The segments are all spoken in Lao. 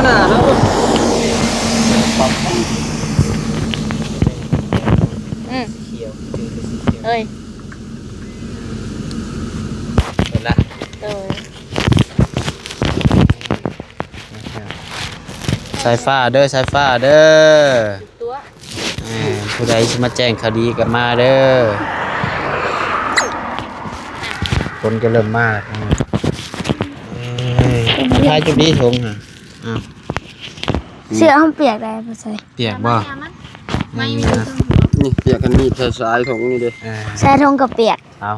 ໜ້າເຮົາ ອືມ ຂຽວ ເອີຍ ເຫັນລະ ໂດຍ ສາຍຟ້າເດີ ສາຍຟ້າເດີ ຕົວະ ອ່າ ຜູ້ໃດຊິມາແຈ້ງຂ່າວດີກໍມາເດີ ຝົນກໍເລີ່ມມາແລ້ວ ເອີຍ ພາຈຸດດີຖົງຫັ້ນ ອ້າວ ເສື້ອເຮົາປຽກໄດ້ບໍ່ໃສ່ ປຽກບໍ່ ນີ້ ນີ້ປຽກກັນ ມີດໃສ່ສາຍຖົງນີ້ເດ້ ເອີ ສາຍຖົງກໍປຽກ ເອົາ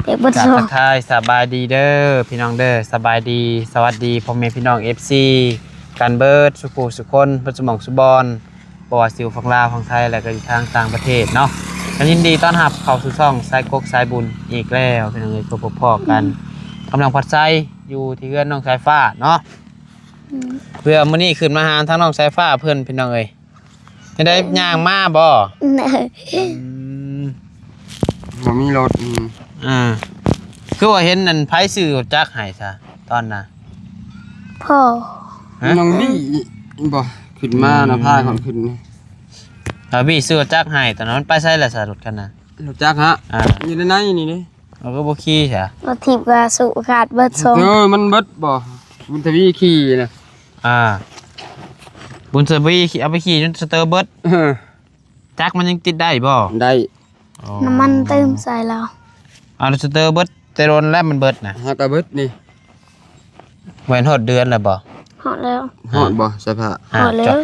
ປຽກເບິດ ກາບທັກທາຍສະບາຍດີເດີພີ່ນ້ອງເດີ ສະບາຍດີ ສະຫວັດດີພໍ່ແມ່ພີ່ນ້ອງ ເອັຟຊີ ກັນເບິດສູ່ຜູ້ສູ່ຄົນ ເບິດສູ່ໝ່ອງສູ່ບ່ອນ ບໍ່ວ່າຊິຢູ່ຝັ່ງລາວ ຝັ່ງໄທ ແລະ ກໍຢູ່ທາງຕ່າງປະເທດເນາະ ກໍຍິນດີຕ້ອນຮັບເຂົ້າສູ່ຊ່ອງສາຍກົກສາຍບຸນອີກແລ້ວ ພີ່ນ້ອງເອີຍ ກໍພົບພໍ້ກັນ ອືມ ກຳລັງພັດໄຊຢູ່ທີ່ເຮືອນນ້ອງສາຍຟ້າເນາະ ອືມ ເພື່ອມື້ນີ້ຂຶ້ນມາຫາທາງນ້ອງສາຍຟ້າເພິ່ນ ພີ່ນ້ອງເອີຍ ຈັ່ງໃດ ເອີ ຍ່າງມາບໍ່? ອືມ ບໍ່ມີລົດ ອືມ ອ່າ ຄືວ່າເຫັນອັນ ໃຜຊື້ລົດຈັກໃຫ້ຊະຕອນນະ? ພໍ່ ຮະ? ນ້ອງບີບໍ່ ຂຶ້ນມານະ ອືມ ພາເຂົາຂຶ້ນ ນ້ອງບີຊື້ລົດຈັກໃຫ້ ຕອນນັ້ນມັນໄປໃສລະຊະ ລົດຄັນນະ? ລົດຈັກຫະ? ອ່າ ຢູ່ໃນໃນນີ້ເດ້. ເອົາ ຄືບໍ່ຂີ່ຊະ? ລົດຖີບກະສຸຂາດເບິດສອງ ເອີ ມັນເບິດບໍ່? ບຸນທະວີຂີ່ນະ ອ່າ ບຸນທະວີ ເອົາໄປຂີ່ຈົນສະເຕີເບິດ ເອີ ຈັກມັນຍັງຕິດໄດ້ບໍ່? ໄດ້ ອໍ ນ້ຳມັນຕື່ມໃສ່ແລ້ວ ເອົາ ສະເຕີເບິດແຕ່ດົນແລ້ວ ມັນເບິດນະ ຫາກະເບິດນີ້ ແມ່ນຮອດເດືອນແລ້ວບໍ່? ຮອດແລ້ວ ຮອດບໍ່ສະພາ? ຮອດແລ້ວ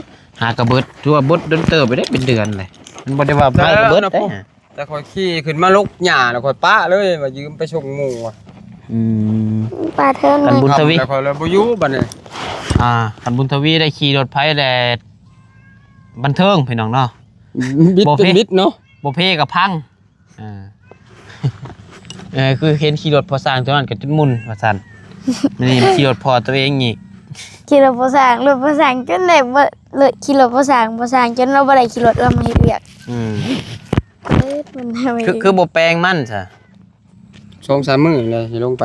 ຫາກະເບິດ ຖືວ່າເບິດດົນເຕີບໄປໄດ້ ເປັນເດືອນແຫຼະ ມັນບໍ່ໄດ້ວ່າໄປກະເບິດເດ້. ແຕ່ຂ້ອຍຂີ່ຂຶ້ນມາລົກຫຍ້າແລ້ວຂ້ອຍປະເລີຍ ວ່າຢືມໄປສົ່ງໝູ່ ອືມ ປະເທີນ ຄັນບຸນທະວີ ແລ້ວຂ້ອຍເລີຍບໍ່ຢູ່ບັດນີ້ ອ່າ ຄັນບຸນທະວີໄດ້ຂີ່ລົດໃຜແລ້ວບັນເທີງພີ່ນ້ອງເນາະ ບິດ ບໍ່ເພ ເປັນບິດເນາະ ບໍ່ເພກໍພັງ ເອີ ເອີ ຄືເຫັນຂີ່ລົດພໍ່ຊ່າງຕົວນັ້ນກໍຈົນໝຸ່ນວ່າຊັ້ນ ນີ້ຂີ່ລົດພໍ່ຕົວເອງອີກ ຂີ່ລົດພໍ່ຊ່າງ ລົດພໍ່ຊ່າງຈົນໄດ້ບໍ່ ຂີ່ລົດພໍ່ຊ່າງ ພໍ່ຊ່າງຈົນລາວບໍ່ໄດ້ຂີ່ລົດ ລາວມາເຮັດວຽກ ອືມ ເອີ ມັນ ຄື ຄືບໍ່ແປງມັນຊະ? ສອງສາມມື້ແລ້ວຊິລົງໄປ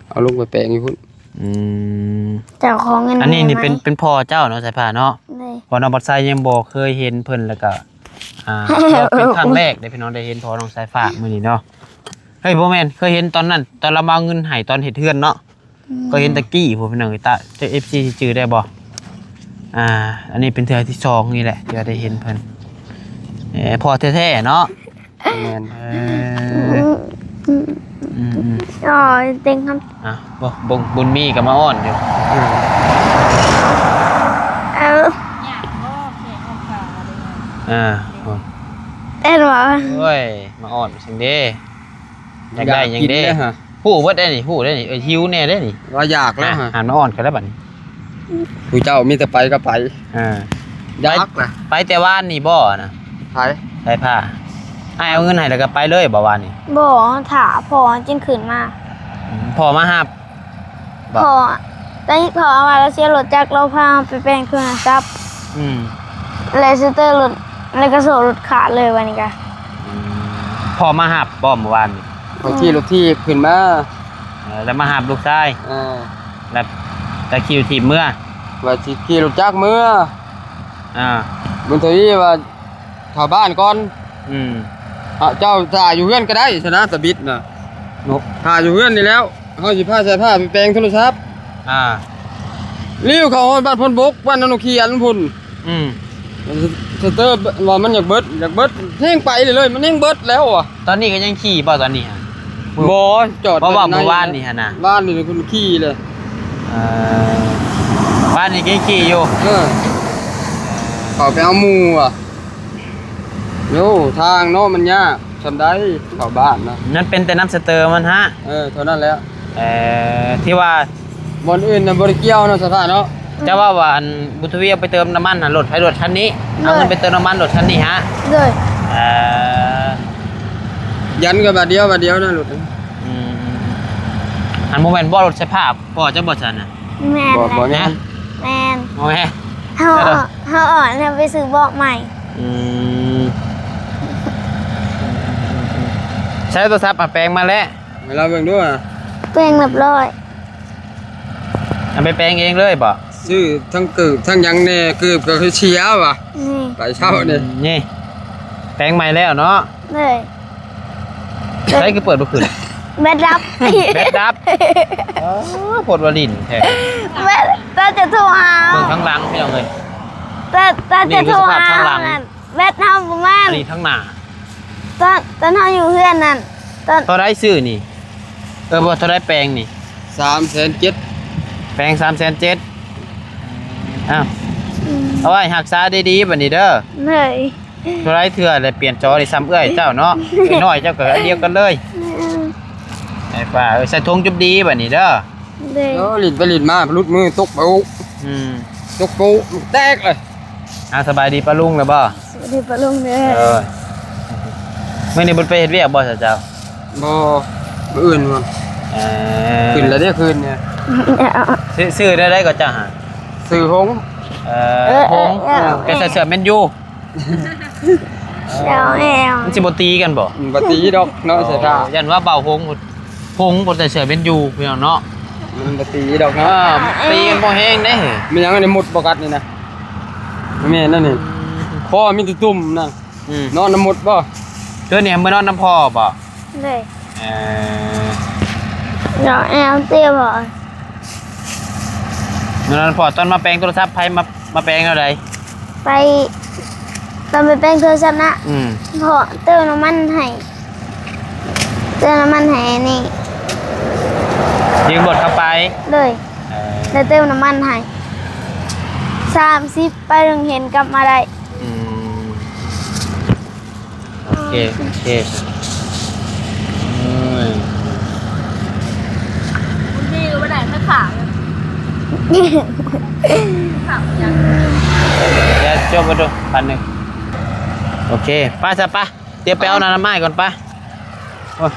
ເອົາລົງໄປແປງຢູ່ພຸ້ນ ອືມ ເຈົ້າຂອງເງິນ ອັນນີ້ນີ້ເປັນ ເປັນພໍ່ເຈົ້າເນາະ ສາຍຟ້າເນາະ ໂດຍ ເພາະນ້ອງບັດໄຊຍັງບໍ່ເຄີຍເຫັນເພິ່ນ ແລ້ວກໍ ອ່າ ເປັນຄັ້ງແລກເດ້ພີ່ນ້ອງ ໄດ້ເຫັນພໍ່ນ້ອງສາຍຟ້າມື້ນີ້ເນາະ ເຮີ້ຍ ບໍ່ແມ່ນ ເຄີຍເຫັນຕອນນັ້ນ ຕອນລາວມາເອົາເງິນໃຫ້ຕອນເຮັດເຮືອນເນາະ ອືມ ເຄີຍເອັຟຊີຊິຈື່ໄດ້ບໍ່? ອ່າ ອັນນີ້ເປັນເທື່ອທີສອງນີ້ແຫຼະທີ່ວ່າໄດ້ເຫັນເພິ່ນ ເອີ ພໍ່ແທ້ໆເນາະ ແມ່ນ ເອີ ອືມໆ ອໍ ເຕັງຄຳ ອ່ະ ບໍ່ ບຸນ ບຸນມີກໍມາອ້ອນຢູ່ ເອີ ເອີ ເຫັນບໍ່? ໂອ້ຍ ມາອ້ອນຈັ່ງເດ້ ຢາກໄດ້ຫຍັງເດ້ ຢາກກິນເດ້ຫະ ຮູ້ເບິດໄດ໋ນີ້ ຮູ້ໄດ໋ນີ້ ເອີ ຫິວແດ່ເດ້ນີ້ ວ່າຢາກແລ້ວຫະ ຫັນມາອ້ອນກັນແລ້ວບັດນີ້ ຜູ້ເຈົ້າມີແຕ່ໄປກໍໄປ ເອີ ຢາກນະ ໄປແຕ່ວານນີ້ບໍ່ນະ ໃຜ ໄປພາ ອ້າຍເອົາເງິນໃຫ້ແລ້ວກໍໄປເລີຍບໍ່ວານນີ້ ບໍ່ ຖ້າພໍ່ຈຶ່ງຂຶ້ນມາ ອືມ ພໍ່ມາຮັບ ບໍ່ ພໍ່ ຕອນນີ້ພໍ່ວ່າລາວເສຍລົດຈັກ ລາວພາໄປແປງໂທລະສັບ ອືມ ແລ້ວສະເຕີລົດ ແລ້ວກໍໂສ້ລົດຂາດເລີຍ ບາດນີ້ກະ ອືມ ພໍ່ມາຮັບບໍ່ມື້ວານນີ້? ຂ້ອຍຂີ່ລົດຖີບຂຶ້ນມາ ເອີ ແລ້ວມາຮັບລູກຊາຍ ເອີ ແລ້ວ ແລ້ວຂີ່ລົດຖີບເມືອ ວ່າຊິຂີ່ລົດຈັກເມືອ ອ່າ ບຸນທະວີວ່າ ເຂົ້າບ້ານກ່ອນ ອືມ ເຈົ້າຖ້າຢູ່ເຮືອນກໍໄດ້ຊະນະ ຕາບິດນະ ຖ້າຢູ່ເຮືອນນີ້ແລ້ວ ເຮົາຊິພາສາຍຟ້າໄປແປງໂທລະສັບ ອ່າ ລ້ຽວເຂົ້າຮອດບ້ານໂພນບົກ ບ້ານນາໜົກຂຽນພຸ້ນ ອືມ ສະເຕີວ່າມັນຢາກເບິດ ຢາກເບິດ ແຮງໄປເລີຍ ມັນແຮງເບິດແລ້ວວ່າ ຕອນນີ້ກໍຍັງຂີ່ບໍ່ຕອນນີ້ຫະ? ບໍ່ ຈອດ ບໍ່ວ່າມື້ວານນີ້ຫັ້ນນະ ວານນີ້ເພິ່ນຂີ່ເລີຍ ເອີ ວານນີ້ກໍຂີ່ຢູ່ ເອີ ເຂົ້າໄປເອົາໝູ່ວ່າ ໂອ້ ທາງເນາະ ມັນຍາກຊ່ຳໃດ ເຂົ້າບ້ານນະ ມັນເປັນແຕ່ນຳສະເຕີມັນຫະ ເອີ ເທົ່ານັ້ນແຫຼະ ເອີ ທີ່ວ່າ ບ່ອນອື່ນນະບໍ່ໄດ້ກ່ຽວເນາະ ສະພາເນາະ ເຈົ້າເວົ້າວ່າ ອັນ ບຸນທະວີເອົາໄປເຕີມນ້ຳມັນຫັ້ນ ລົດໃຜລົດຄັນນີ້ ໂດຍ ເອົາເງິນໄປເຕີມນ້ຳມັນລົດຄັນນີ້ຫະ ໂດຍ ເອີ ຢັນກັນບາດດຽວ ບາດດຽວນະລົດ ອືມ ອັນ ບໍ່ແມ່ນບໍ່ລົດໃຊ້ຜ້າພໍ່ເຈົ້າບໍ່ຊັ້ນນະ ແມ່ນ ບໍ່ ບໍ່ແມ່ນ ແມ່ນ ບໍ່ແມ່ນ ເຮົາ ເຮົາອອກ ເຮົາໄປຊື້ເບາະໃໝ່ ອືມ ໃຊ້ໂທລະສັບ ເອົາແປງມາແລ້ວ ໃຫ້ລາວເບິ່ງດູຫະ ແປງຮຽບຮ້ອຍ ເອົາໄປແປງເອງເລີຍບໍ່? ຊື້ທັງເກີບທັງຫຍັງແດ່ ເກີບກໍຄືເສຍວ່າ ອືມ ໄປເຊົ້ານີ້ ນີ້ ແປງໃໝ່ແລ້ວເນາະ ເລີຍ ໃຊ້ຄືເປີດບໍ່ຂຶ້ນ ແບັດດັບ ແບັດດັບ ເອີ ໂພດວ່າຫຼິ້ນແທ້ ແບັດ ຕາຈະໂທຫາ ເບິ່ງຂ້າງຫຼັງພີ່ນ້ອງເອີຍ ຕາ ຕາຈະໂທຫາ ນີ້ຄືສະພາບຂ້າງຫຼັງ ແບັດເຮົາບໍ່ມາ ອັນນີ້ທາງໜ້າ ຕອນ ຕອນເຮົາຢູ່ເຮືອນນັ້ນ ຕອນ ເທົ່າໃດຊື້ນີ້ ເອີ ບໍ່ ເທົ່າໃດແປງນີ້ ສາມແສນເຈັດ ແປງສາມແສນເຈັດ ອ້າວ ອືມ ເອົາໄວ້ຮັກສາດີໆ ບັດນີ້ເດີ ເລີຍ ເທົ່າໃດເທື່ອແລ້ວປ່ຽນຈໍໄດ້ ສ່ຳເອື້ອຍເຈົ້າເນາະ ນ້ອຍເຈົ້າກໍອັນດຽວກັນເລີຍ ອືມ ໄອ້ປ້າເອີຍ ໃສ່ຖົງຈຸບດີບັດນີ້ເດີ ເດີ ເອີ ຫຼິ້ນໄປຫຼິ້ນມາ ຫຼຸດມືຕົກໂປະ ອືມ ຕົກໂປະແຕກເລີຍ ອ່າ ສະບາຍດີປ້າລຸງແລ້ວບໍ່? ສະບາຍດີປ້າລຸງເດີ ເອີ ມື້ນີ້ບໍ່ໄປເຮັດວຽກບໍ່ຊະເຈົ້າ? ບໍ່ ມື້ອື່ນພຸ້ນ ເອີ ຂຶ້ນແລ້ວເດ້ຄືນນີ້ ຊື້ ຊື້ແນວໃດກໍເຈົ້າຫາ? ຊື້ຫົງ ເອີ ເອີ ຫົງ ເອີ ເອີ ແກໃສ່ເສື້ອແມນຢູ ເຈົ້າແອວ ມັນຊິບໍ່ຕີກັນບໍ່? ອືມ ບໍ່ຕີດອກເນາະ ໂອ້ ໃສ່ຜ້າ ຢ້ານວ່າເບົາຫົງ ຫົງບໍ່ໃສ່ເສື້ອແມນຢູ ພີ່ນ້ອງເນາະ ມັນບໍ່ຕີດອກເນາະ ເອີ ຕີກັນບໍ່ແຮງເດ້ ແມ່ນຫຍັງອັນນີ້ ມົດບໍ່ກັດນີ້ນະ ແມ່ນນັ້ນນີ້ ອືມ ຄໍມີແຕ່ຕຸ່ມນະ ອືມ ນອນນຳມົດບໍ່? ຄືນນີ້ເມືອນອນນຳພໍ່ບໍ່? ເລີຍ ເອີ ເຈົ້າແອວເຕະບໍ ເມື່ອນັ້ນພໍ່ ຕອນມາແປງໂທລະສັບ ໃຜມາ ມາແປງແນວໃດ? ໄປ ຕອນໄປແປງໂທລະສັບນະ ອືມ ພໍ່ເຕີມນ້ຳມັນໃຫ້ ເຕີມນ້ຳມັນໃຫ້ອັນນີ້ ຢືມລົດເຂົ້າໄປ ເລີຍ ເອີ ແລ້ວເຕີມນ້ຳມັນໃຫ້ ສາມສິບ ໄປໂຮງຮຽນກັບມາໄດ້ ອືມ ໂອເຄ ໂອເຄ ໂອ້ຍ ບາງທີກໍບໍ່ໄດ້ມາຂາຍ ຂາຍຫຍັງ ດຽວຈົບໄປດູ ພັນໜຶ່ງ ໂອເຄ ໄປຊະ ໄປ ດຽວໄປເອົານ້ຳໄມ້ກ່ອນ ໄປ ໂອ້ຍ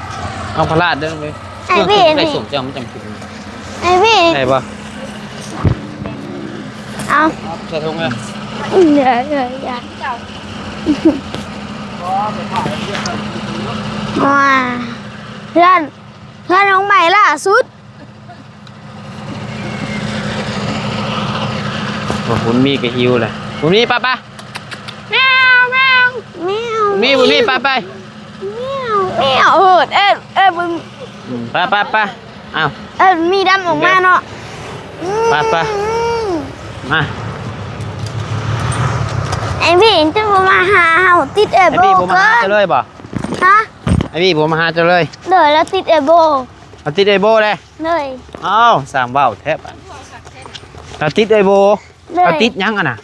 ເອົາພະລາດເດີ ໄອ້ເວ ໄດ້ ນີ້ ສົມເຈົ້າ ມັນຈຳກິນ ໄອ້ເວ ໄດ້ບໍ່? ເອົາ ໃສ່ຖົງເລີຍ ເອີ ເອີ ຢ່າ ວ້າ ເພື່ອນ ເພື່ອນນ້ອງໃໝ່ລ່າສຸດ ໂອ້ ບຸນມີກໍຫິວແຫຼະ ບຸນມີ ໄປ ໄປ ແມວ ແມວ ແມວ ບຸນມີ ບຸນມີ ໄປ ໄປ ແມວ ແມວ ເອີ ເອີ ເອີ ບຸນ ອືມ ໄປ ໄປ ໄປ ອ້າວ ເອີ ມີດຳອອກມາເນາະ ໄປ ໄປ ອືມ ມາ ໄອ້ບີນຈະບໍ່ມາຫາເຮົາ ຕິດເອື້ອຍໂບ ໄອ້ບີນບໍ່ມາຫາເຈົ້າເລີຍບໍ່? ຮະ? ໄອ້ບີນບໍ່ມາຫາເຈົ້າເລີຍ? ໂດຍ ລາວຕິດເອື້ອຍໂບ ລາວຕິດເອື້ອຍໂບແຫຼະ? ໂດຍ ອ້າວ ຊ່າງເວົ້າແທ້ບາດ ລາວຕິດເອື້ອຍໂບ ໂດຍ ລາວຕິດຫຍັງຫັ້ນນະ?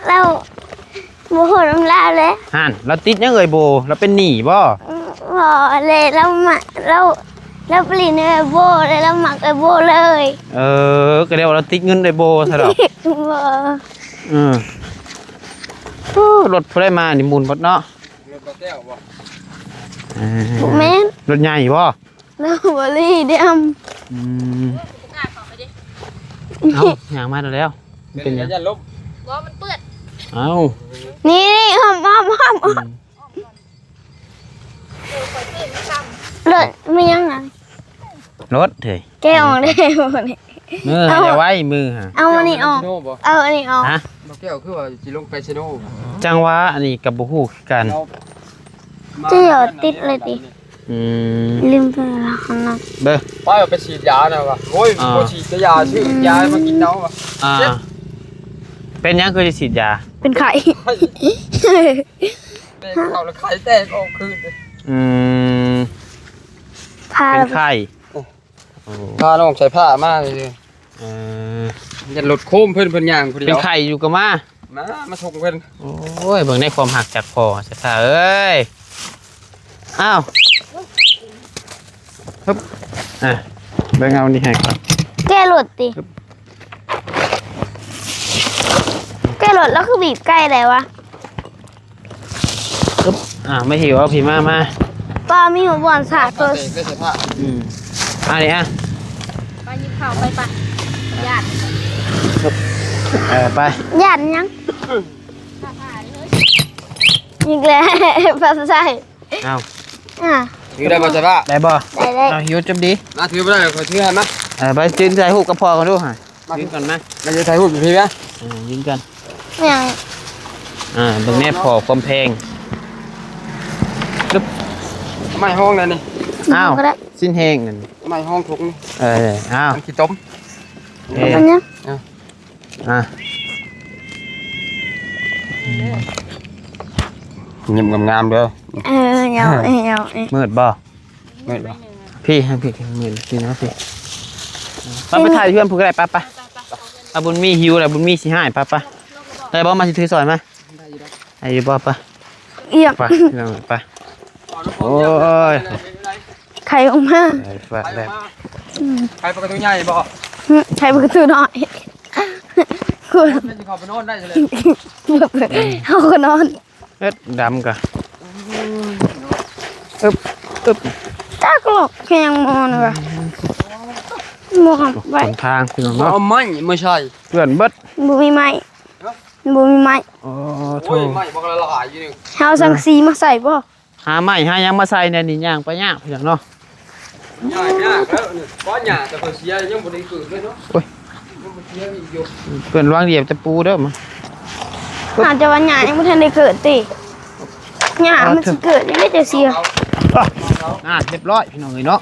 ລາວບໍ່ຮູ້ນຳລາວແຫຼະ ຫັ້ນ ລາວຕິດຫຍັງເອື້ອຍໂບ ລາວເປັນໜີ້ບໍ່? ອືມ ບໍ່ແຫຼະ ລາວມາ ລາວ ລາວໄປຫຼິ້ນນຳເອື້ອຍໂບ ແລ້ວລາວມັກເອື້ອຍໂບເລີຍ ເອີ ກໍແລ້ວວ່າລາວຕິດເງິນເອື້ອຍໂບຊະດອກ ບໍ່ ເອີ ໂອ້ ລົດຜູ້ໃດມານີ້ໝຸ່ນເບິດເນາະ ລົດບໍ່ແກ້ວບໍ່? ເອີ ບໍ່ແມ່ນ ລົດໃຫຍ່ບໍ່? ລາວບໍ່ລີດຳ ອືມ ເອົາ ຍ່າງມາແລ້ວ ເປັນຫຍັງ? ຢ້ານລົ້ມ ບໍ່ ມັນເປື້ອນ ເອົ້າ ນີ້ໆ ອ້ອມໆ ອ້ອມ ອືມ ລົດ ມີຫຍັງນະ? ລົດເຮີ້ຍ ແກະອອກໄດ້ບໍ່ນີ້? ເອີ ເອົາ ຢ່າໄວ້ມືຫະ ເອົາອັນນີ້ອອກ ເອົາອັນນີ້ອອກ ຮະ? ບໍ່ແກ້ວຄືວ່າຊິລົງໄປເຊໂນ ຈັ່ງຫວະ ອັນນີ້ກໍບໍ່ຮູ້ຄືກັນ ເຈົ້າຢ່າຕິດເລີຍຕິ? ອືມ ລືມໄປແລ້ວຫັ້ນນະ ເບິ່ງ ໄປເອົາໄປສີດຢານະວ່າ ໂອ້ຍ ອ່າ ບໍ່ສີດຢາ ຊື້ຢາມາກິນເອົາວ່າ ອ່າ ເຈັບ ເປັນຫຍັງຄືໄດ້ສີດຢາ? ເປັນໄຂ້ ແມ່ນເຂົ້າແລ້ວໄຂ້ແຕກອອກຄືນ ອືມ ພາ ເປັນໄຂ້ ໂອ້ ພານ້ອງໃສ່ຜ້າມາເລີຍ ເອີ ຢ້ານລົດໂຄມເພິ່ນ ເພິ່ນຍ່າງຜູ້ດຽວ ເປັນໄຂ້ຢູ່ກໍມາ ມາ ມາສົ່ງເພິ່ນ ໂອ້ຍ ເບິ່ງໃນຄວາມຮັກຈາກພໍ່ຊະ ເອີຍ ອ້າວ ຮຶບ ອ່ະ ເບິ່ງເອົານີ້ໃຫ້ກ່ອນ ແກະລົດຕິ ຮຶບ ແກະລົດແລ້ວຄືບີບໄກ່ໄດ້ວະ? ອຶບ ອ່າ ມາຫິວເອົາພີ້ ມາ ມາ ປ້າມີຫົວບ່ອນສາກໂຕ ອືມ ອັນນີ້ ອ່ະ ໄປຍິບເຂົ້າໄປ ໄປ ຢ້ານ ອຶບ ເອີ ໄປ ຢ້ານຫຍັງ ອີກແລ້ວ ພາສາໄທ ເອົ້າ ອ່າ ຖືໄດ້ບໍ່ ສະບາຍ ໄດ້ບໍ່? ໄດ້ ໄດ້ ເອົາ ຫິວຈັບດີ ມາ ຖືບໍ່ໄດ້ ຂ້ອຍຖືໃຫ້ມາ ເອີ ໄປ ຈື່ນຖ່າຍຮູບກັບພໍ່ກ່ອນດູຫະ. ຢືນກ່ອນມາ ມາຢູ່ຖ່າຍຮູບຢູ່ພີ້ແມະ ເອີ ຢືນກ່ອນ ຫຍັງ ອ່າ ເບິ່ງແນ່ພໍຄວາມແພງ ຕຶບ ໄມ້ຫ້ອງນັ້ນນີ້ ອ້າວ ຊິ້ນແຫ້ງນັ້ນ ໄມ້ຫ້ອງທຸກນີ້ ເອີ ອ້າວ ມັນຂີ້ຕົມ ເອີ ອັນເນີ້ຍ ອ່າ ອ່າ ງາມໆເດີ ເອີ ເອົາ ເອີ ເອົາ ເອີ ມືດບໍ່? ແມ່ນບໍ່? ພີ້ ທາງພີ້ ທາງມືດ ພີ້ເນາະ ພີ້ ໄປ ໄປຖ່າຍເຮືອນພຸ້ນກໍໄດ້ ໄປ ໄປ ໄປ ອາ ບຸນມີຫິວແລ້ວ ບຸນມີຊິຮ້າຍ ໄປ ໄປ ໄດ້ບໍ່? ມາ ຊິຖືຊ່ອຍມາ ໄດ້ຢູ່ບໍ່? ໄປ ອຽບ ໄປ ໄປ ໂອ້ຍ ໄຂ່ອອກມາ ໄປ ໄປ ອືມ ໄຂ່ປະຕູໃຫຍ່ບໍ່? ຫຶ ໄຂ່ປະຕູນ້ອຍ ມັນຊິເຂົ້າໄປນອນໄດ້ເລີຍ ເຮົາກໍນອນ. ເຮັດດຳກະ ອືມ ອຶບ ອຶບ ຈັກຫຼອກແພງໝໍນະ ໝໍໄວ້ ຫົນທາງພີ່ນ້ອງເນາະ ເອົາໄມ້ມາໃສ່ ເປື້ອນເບິດ ບໍ່ມີໄມ້ ຮະ ບໍ່ມີໄມ້ ໂອ້ໂຫ ໂອ້ຍ ໄມ້ບັກຫຼາຍໆຢູ່ນີ້ ເຮົາສັງສີມາໃສ່ບໍ່? ຫາໄມ້ຫາຫຍັງມາໃສ່ແດ່ນີ້ ຍ່າງໄປຍາກພີ່ນ້ອງເນາະ. ຫຍ້າ ຫຍ້າແລ້ວນີ້ ບໍ່ຫຍ້າແຕ່ຂ້ອຍເສຍຍັງບໍ່ໄດ້ເກີດເລີຍເນາະ ໂອ້ຍ ຍັງບໍ່ເສຍອີກຢູ່ ເພິ່ນວາງດຽວຕະປູເດີມາ ອາດຈະວ່າຫຍ້າຍັງບໍ່ທັນໄດ້ເກີດຕິ ຫຍ້າມັນຊິເກີດຍັງໄດ້ແຕ່ເສຍ ອ່າ ຮຽບຮ້ອຍພີ່ນ້ອງເອີຍເນາະ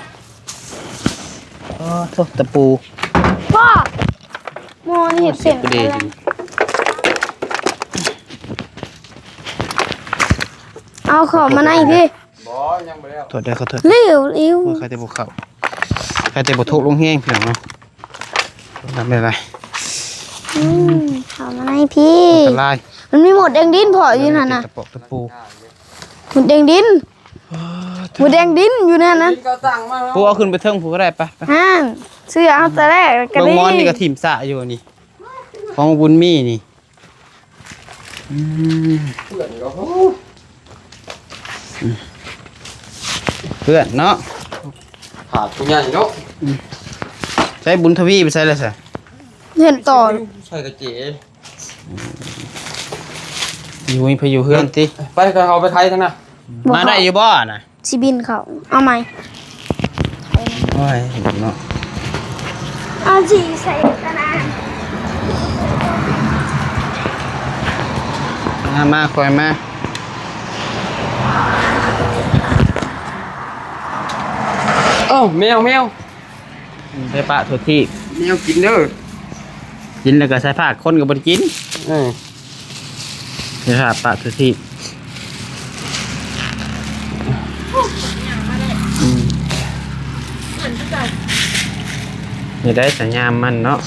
ເອີ ໂທ້ ຕະປູ ພໍ່ ໝໍນີ້ເຮັດເປັນ ເອົາເຂົ້າມາໃນພີ້ ບໍ່ ຍັງບໍ່ແລ້ວ ໂທດເດີ ຂໍໂທດ ເລັວ ເລັວ ໂອ້ຍ ໃຄແຕ່ບໍ່ເຂົ້າ ໃຄແຕ່ບໍ່ໂທກລົງແຮງພີ່ນ້ອງເນາະ ທຳໄດ້ຫຼາຍ ອືມ ເຂົ້າມາໃນພີ້ ອັນຕະລາຍ ມັນມີມົດແດງດິນເພາະຢູ່ຫັ້ນນະ ຕະປອກຕະປູ ມົດແດງດິນ ອໍ ມົດແດງດິນຢູ່ໃນນັ້ນນະ ຜູ້ເອົາຂຶ້ນໄປເທິງຜູ້ກໍໄດ້ ໄປ ໄປ ຫັ້ນ ເຊື່ອເອົາແຕ່ແລກກໍດີ ເບິ່ງໝອນນີ້ກໍຖິ້ມສະຢູ່ນີ້ ຂອງບຸນມີນີ້. ອືມ ເພື່ອນກໍ ເພື່ອນເນາະ ຂາດຜູ້ໃຫຍ່ເນາະ ອືມ ໃຊ້ບຸນທະວີໄປໃສແລ້ວຊະ ເຮືອນຕໍ່ ໃສ່ກະເຈ ຢູ່ໃຫ້ໄປຢູ່ເຮືອນຕິ ໄປ ກໍເອົາໄປໄຖທາງນັ້ນ ມາໄດ້ຢູ່ບໍ່ນະ? ຊິບິນເຂົ້າ ເອົາໃໝ່ ໂອ້ຍ ເນາະ ເອົາສີໃສ່ກະດານ ມາ ມາ ຄ່ອຍມາ ເອົ້າ ແມວ ແມວ ໃສ່ປະທົ່ວທີບ ແມວກິນເດີ ກິນແລ້ວກໍໃສ່ພາກ ຄົນກໍບໍ່ໄດ້ກິນ ເອີ. ເວລາປະຄືທີ່ ອືມ ນີ້ໄດ້ສະຍາມມັນເນາະ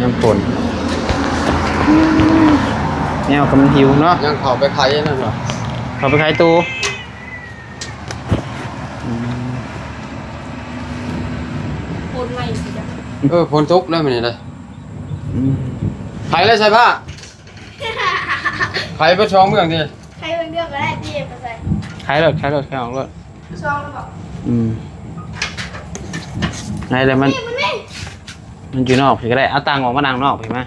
ຍາມຝົນ ແມວກໍມັນຫິວເນາະ ຍັງເຂົ້າໄປໄຂອັນນັ້ນເນາະ ເຂົ້າໄປໄຂຕູ ອືມ ຝົນໃໝ່ຊິຈ້ະ ເອີ ຝົນຕົກແລ້ວມື້ນີ້ເດ້ ອືມ ໄຂແລ້ວໃສ່ຜ້າ ໄຂເບິດສອງເບື້ອງຕິ ໄຂເບື້ອງດຽວກໍໄດ້ຕິ ບໍ່ໃສ່ ໄຂໂລດ ໄຂໂລດ ໄຂອອກໂລດ ສອງແລ້ວບໍ່ ອືມ ໄຂແລ້ວມັນ ມັນຢູ່ນອກພີ້ກໍໄດ້ ເອົາຕັ່ງອອກມານັ່ງນອກພີ້ມາ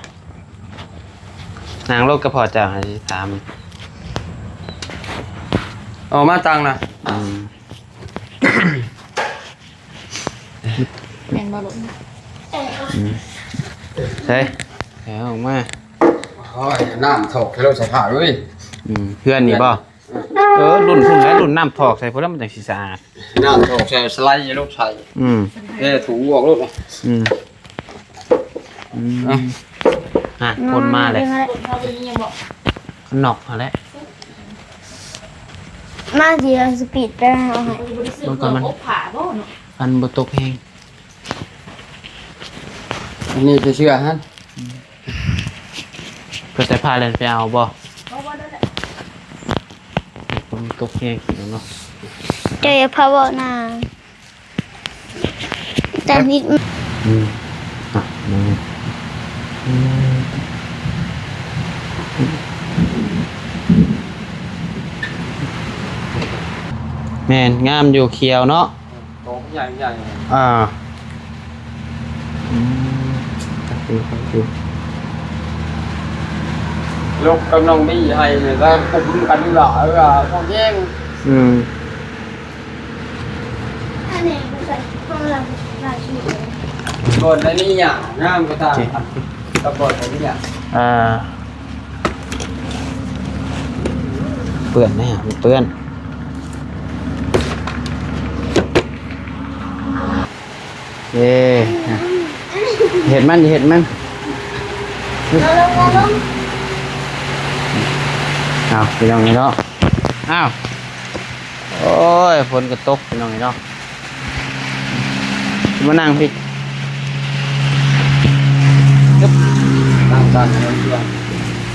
ນັ່ງໂລດກັບພໍ່ເຈົ້າ ໃຫ້ຖາມ ອອກມາຕັ່ງນະ ອືມ ແມ່ນບໍ່ລູກ ອືມ ໃສ່ ເອົາອອກມາ ໂອ້ຍ ນ້ຳຖອກໃສ່ລົດໃສ່ຜ້າເວີຍ ອືມ ເພື່ອນນີ້ບໍ່ ເອີ ລຸ້ນພຸ້ນແຫຼະ ລຸ້ນນ້ຳຖອກໃສ່ພຸ້ນແລ້ວມັນຈັ່ງຊິສະອາດ ນ້ຳຖອກໃສ່ສະໄລລົດໃສ່ ອືມ ແຕ່ຖູອອກໂລດ ອືມ ອືມ ອ່ະ ອ່ະ ຄົນມາແລ້ວ ຄົນເຮົາບໍ່ໄດ້ຍິນຫຍັງບໍ່ ມັນນອກຫັ້ນແຫຼະ ມາຊິເອົາສະປີດໄປເອົາໃຫ້ ເບິ່ງກ່ອນມັນ ອົບຜ້າບໍ່ເນາະ ອັນບໍ່ຕົກແຮງ ອັນນີ້ຈະເຊື່ອຫັ້ນ ອືມ ກໍໃສ່ຜ້າແລ່ນໄປເອົາບໍ່ ບໍ່ ບໍ່ໄດ້ ມັນຕົກແຮງເນາະ ເຈົ້າຢ່າພາເວົ້ານາ ແຕ່ນິດ ອືມ ອ່ະ ອືມ ແມ່ນ ງາມຢູ່ ຂຽວເນາະ ໂຕໃຫຍ່ໆ ອ່າ ອືມ ລູກກຳລັງບີໃຫ້ແລ້ວກຸມກັນລະ ເອີ ພວກແຍ່ງ ອືມ. ອັນນີ້ບໍ່ໃສ່ຂອງລາວ ລາວຊິ ບໍ່ໄດ້ມີຫຍັງ ນ້ຳກໍຕາມ ກໍບໍ່ໄດ້ມີຫຍັງ ອ່າ ເປື້ອນແນ່ ມັນເປື້ອນ ເອີ ເຮັດມັນ ເຮັດມັນ ເອົາ ພີ່ນ້ອງເນາະ ເອົາ ໂອ້ຍ ຝົນກໍຕົກ ພີ່ນ້ອງເນາະ ມານັ່ງພີ້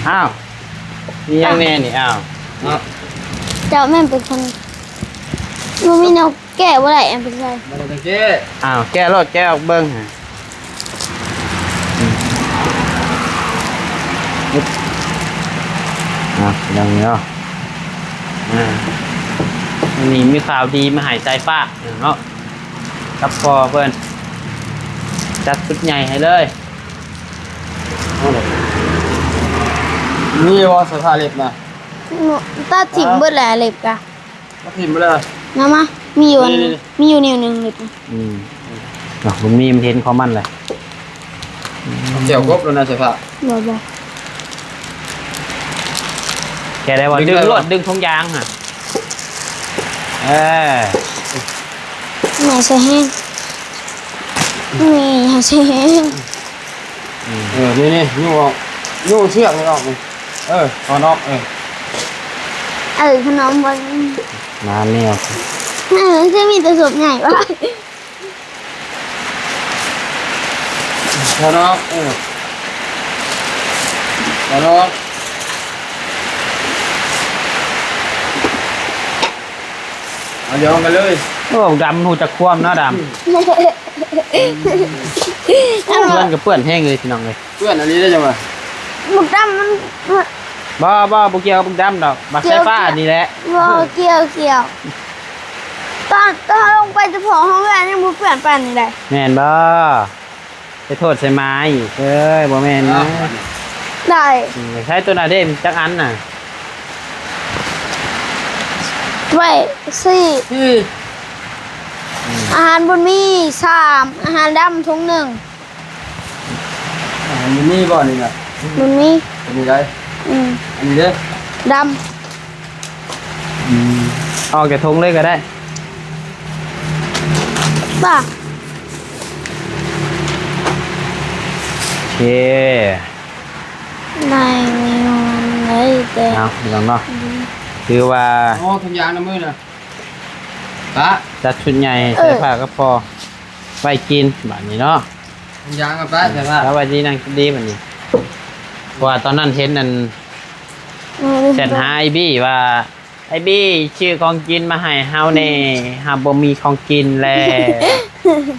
ເອົາ ມີຫຍັງແນ່ນີ້ ເອົາ ເຈົ້າແມ່ນເປັນຄົນ ບໍ່ມີແນວ ແກະບໍ່ໄດ້ ອັນເປັນໄສ ບໍ່ໄດ້ແກະ ອ້າວ ແກະໂລດ ແກະອອກເບິ່ງ ອືມ ອ່ະ ຢ່າງນີ້ເນາະ ອ່າ ມື້ນີ້ມີຂ່າວດີມາໃຫ້ສາຍຟ້າເນາະ ກັບພໍ່ເພິ່ນ ຈັດຊຸດໃຫຍ່ໃຫ້ເລີຍ ມີບໍ່ສາຍຟ້າເລັບນະ ຕັດຖິ້ມເບິດແລ້ວເລັບກະ ມາຖິ້ມໄປເລີຍ ມາ ມາ ມີຢູ່ອັນ ນີ້ ມີຢູ່ແນວໜຶ່ງເລັບ ອືມ ເນາະ ບໍ່ມີ ມັນເຫັນຂອງມັນແຫຼະ ແກ້ວກົບແລ້ວນະ ສະພາບ ບໍ່ ບໍ່ ແກະໄດ້ບໍ່? ດຶງໄດ້ບໍ່? ດຶງໂລດ ດຶງຖົງຢາງຫັ້ນ ເອີ ນີ້ໃສ່ແຮງ ນີ້ໃສ່ແຮງ ອືມ ເອີ ນີ້ໆ ຍູ້ອອກ ຍູ້ເຊືອກນີ້ອອກນີ້ ເອີ ຖອນອອກ ເອີ ເອີ ຂະໜົມເບິ່ງ ມາແນວ ເອີ ຄືມີແຕ່ສົບໃຫຍ່ວະ ຖອນອອກ ເອີ ຖອນອອກ ເອົາຢອງກັນເລີຍ ໂອ້ ດຳຮູ້ຈັກຄວາມເນາະ ດຳ ອືມ ໂອ້ ເຮືອນກໍເປື້ອນແຮງເລີຍ ພີ່ນ້ອງເອີຍ ເປື້ອນອັນນີ້ໄດ້ຈັ່ງວ່າ ບັກດຳມັນ ບໍ່ ບໍ່ ບໍ່ກ່ຽວກັບບັກດຳດອກ ບັກສາຍຟ້ານີ້ແຫຼະ ບໍ່ ກ່ຽວ ກ່ຽວ ຕອນ ຕອນລົງໄປຈະພໍຫ້ອງເຮືອນຍັງບໍ່ເປື້ອນປານນີ້ໄດ໋ ແມ່ນບໍ່? ໄປໂທດໃສ່ໝາອີກ ເອີຍ ບໍ່ແມ່ນນະ ໄດ້ ອືມ ໃຊ້ໂຕນະເດ ຈັກອັນນະ? ໄວ້ສີ່ ອືມ ອາຫານບຸນມີສາມ ອາຫານດຳຖົງໜຶ່ງ ອາຫານບຸນມີບໍ່ນີ້ນະ? ບຸນມີ ອັນນີ້ໄດ໋ ອືມ ອັນນີ້ເດ້ ດຳ ອືມ ອອກຈາກຖົງເລີຍກໍໄດ້ ບໍ່ ໂອເຄ ໄດ້ໄດ້ແຕ່ ເອົາ ພີ່ນ້ອງເນາະ ອືມ ຖືວ່າ ໂອ້ ທຸກຢ່າງນະມື້ນະ ປະ ຈັດຊຸດໃຫຍ່ ເອີ ໃສ່ຜ້າກັບພໍ້ ໄວ້ກິນບາດນີ້ເນາະ ທຸກຢ່າງກັນໄປ ໃສ່ຜ້າ ສະບາຍດີ ນັ່ງດີບາດນີ້ ເພາະວ່າຕອນນັ້ນເຫັນອັນ ເອີ ແຊັດຫາອ້າຍບີວ່າ ອ້າຍບີ ຊື້ຂອງກິນມາໃຫ້ເຮົາແດ່ ເຮົາບໍ່ມີຂອງກິນແລ້ວ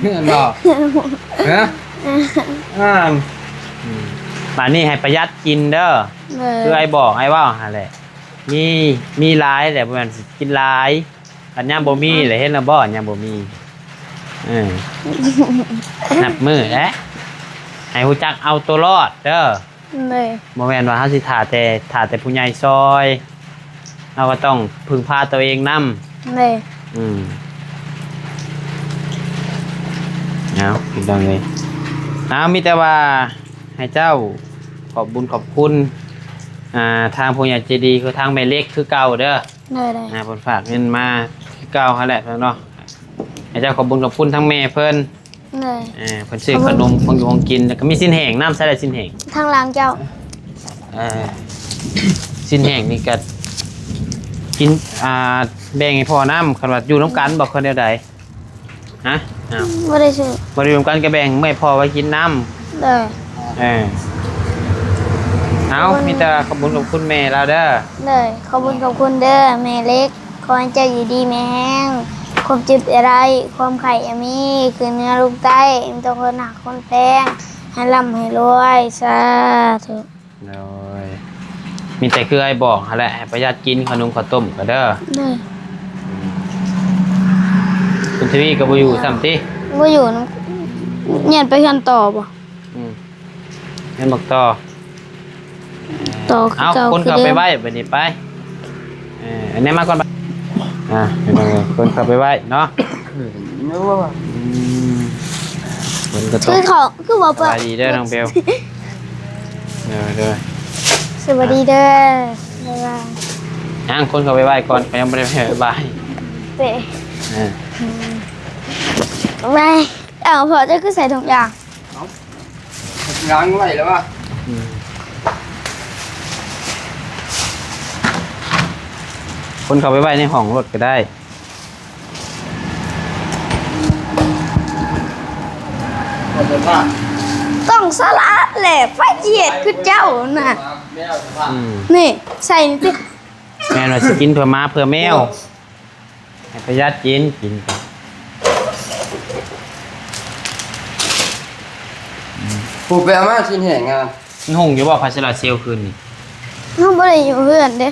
ແມ່ນບໍ່? ຮະ? ອ່າ ອືມ ບາດນີ້ໃຫ້ປະຢັດກິນເດີ ຄືອ້າຍບອກ ອ້າຍເວົ້າຫັ້ນແຫຼະ ມີ ມີຫຼາຍແຫຼະ ບໍ່ແມ່ນຊິກິນຫຼາຍ ຄັນຍາມບໍ່ມີແຫຼະ ເຫັນແລ້ວບໍ່ ຍາມບໍ່ມີ ເອີ ນັບມື້ແຫຼະ ໃຫ້ຮູ້ຈັກເອົາຕົວລອດເດີ. ໂດຍ ບໍ່ແມ່ນວ່າເຮົາຊິຖ້າແຕ່ ຖ້າແຕ່ຜູ້ໃຫຍ່ຊ່ອຍ ເຮົາກໍຕ້ອງເພິ່ງພາຕົວເອງນຳ ໂດຍ ອືມ ເອົາ ພີ່ນ້ອງເອີຍ ເອົາ ມີແຕ່ວ່າໃຫ້ເຈົ້າຂອບບຸນຂອບຄຸນ ອ່າ ທາງຜູ້ໃຫຍ່ໃຈດີ ຄືທາງແມ່ເລັກຄືເກົ່າເດີ ໂດຍ ໂດຍ ອ່າ ເພິ່ນຝາກເງິນມາຄືເກົ່າຫັ້ນແຫຼະເນາະ ໃຫ້ເຈົ້າຂອບບຸນຂອບຄຸນທາງແມ່ເພິ່ນ ໂດຍ ເອີ ເພິ່ນຊື້ຂະໜົມ ຂອງຢູ່ຂອງກິນ ແລ້ວກໍມີຊີ້ນແຫ້ງນຳ ໃສ່ໄດ້ຊີ້ນແຫ້ງ ທາງຫຼັງເຈົ້າ ເອີ ຊີ້ນແຫ້ງນີ້ກໍກິນ ອ່າ ແບ່ງໃຫ້ພໍ່ນຳ ຄັນວ່າຢູ່ນຳກັນບໍ່ ຄືແນວໃດ? ຮະ? ອ້າວ ບໍ່ໄດ້ຊື້ ບໍ່ໄດ້ຢູ່ນຳກັນກໍແບ່ງໃຫ້ພໍ່ໄວ້ກິນນຳ ໂດຍ ເອີ ເອົາ ມີແຕ່ຂອບຄຸນຂອບຄຸນແມ່ລາວເດີ ໂດຍ ຂອບຄຸນຂອບຄຸນເດີແມ່ເລັກ ຂໍໃຫ້ເຈົ້າຢູ່ດີມີແຮງ ຄວາມເຈັບຢ່າໄດ້ ຄວາມໄຂ້ຢ່າມີ ຂຶ້ນເໜືອລົງໃຕ້ ມີແຕ່ຄົນຮັກຄົນແພງ ໃຫ້ລ່ຳໃຫ້ລວຍ ສາທຸ ໂດຍ ມີແຕ່ຄືອ້າຍບອກຫັ້ນແຫຼະ ໃຫ້ປະຢັດກິນເຂົ້າໜຸ່ມເຂົ້າຕົ້ມກໍເດີ ໂດຍ ຄຸນທະວີກໍບໍ່ຢູ່ຊ້ຳຕິ ບໍ່ຢູ່ນຳ ຢ້ານໄປເຮືອນຕໍ່ບໍ່ ອືມ ແມ່ນບັກຕໍ່ ຕໍ່ຄືເກົ່າ ເອົາ ຄົນເຂົ້າໄປໄວ້ບາດນີ້ໄປ ເອີ ອັນນີ້ມາກ່ອນ ອ່າ ຄົນເຂົ້າໄປໄວ້ເນາະ ອືມ ມັນກໍຕ້ອງ ຄືເຂົາ ຄືບໍ່ ສະບາຍດີເດີນ້ອງເບວ. ເດີ ເດີ ສະບາຍດີເດີ. ບາຍບາຍ. ຍັງ ຄົນເຂົ້າໄປໄຫວ້ກ່ອນ ເຂົາຍັງບໍ່ໄດ້ໄປໄຫວ້. ເອີ ບາຍ. ເອົ້າ ພໍ່ເຈົ້າຄືໃສ່ຖົງຢາງ? ເອົ້າ ລ້າງໄວ້ແລ້ວວະ. ອືມ ຄົນເຂົ້າໄປໄຫວ້ໃນຫ້ອງລົດກໍໄດ້. ຕ້ອງສະຫຼາດແຫຼະ ໃຜຊິເຮັດຄືເຈົ້ານະ. ອືມ ນີ້ ໃສ່ນີ້ຕິ. ແມ່ນວ່າຊິກິນເພື່ອໝາເພື່ອແມວ ໃຫ້ປະຢັດກິນ ກິນ. ອືມ ຜູ້ໄປເອົາມາຊີ້ນແຫ້ງງາມ. ມັນຫຸ່ງຢູ່ບໍ່ ພາສາລາເຊວຄືນນີ້? ເຮົາບໍ່ໄດ້ຢູ່ເຮືອນເດ້.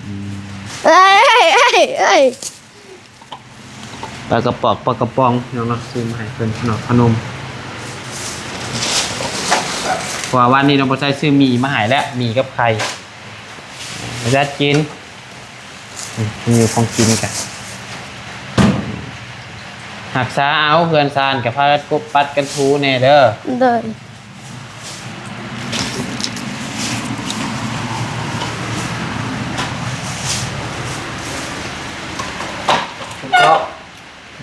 ອືມ ເອີຍ ເອີຍ ເອີຍ. ປາກະປ໋ອງ ປາກະປ໋ອງ ພີ່ນ້ອງເນາະ ຊື້ມາໃຫ້ເພິ່ນເນາະ ຂະໜົມ. ເພາະວ່າວານນີ້ນ້ອງບໍ່ໃຊ້ຊື້ໝີ່ມາໃຫ້ແລ້ວ ໝີ່ກັບໄຂ່ ປະຢັດກິນ. ອືມ ມີຂອງກິນກະ ຮັກສາເອົາ ເຮືອນຊານກະພາກັນກົບປັດກັນຖູແດ່ເດີ. ໂດຍ. ເອົາເຂົ້າ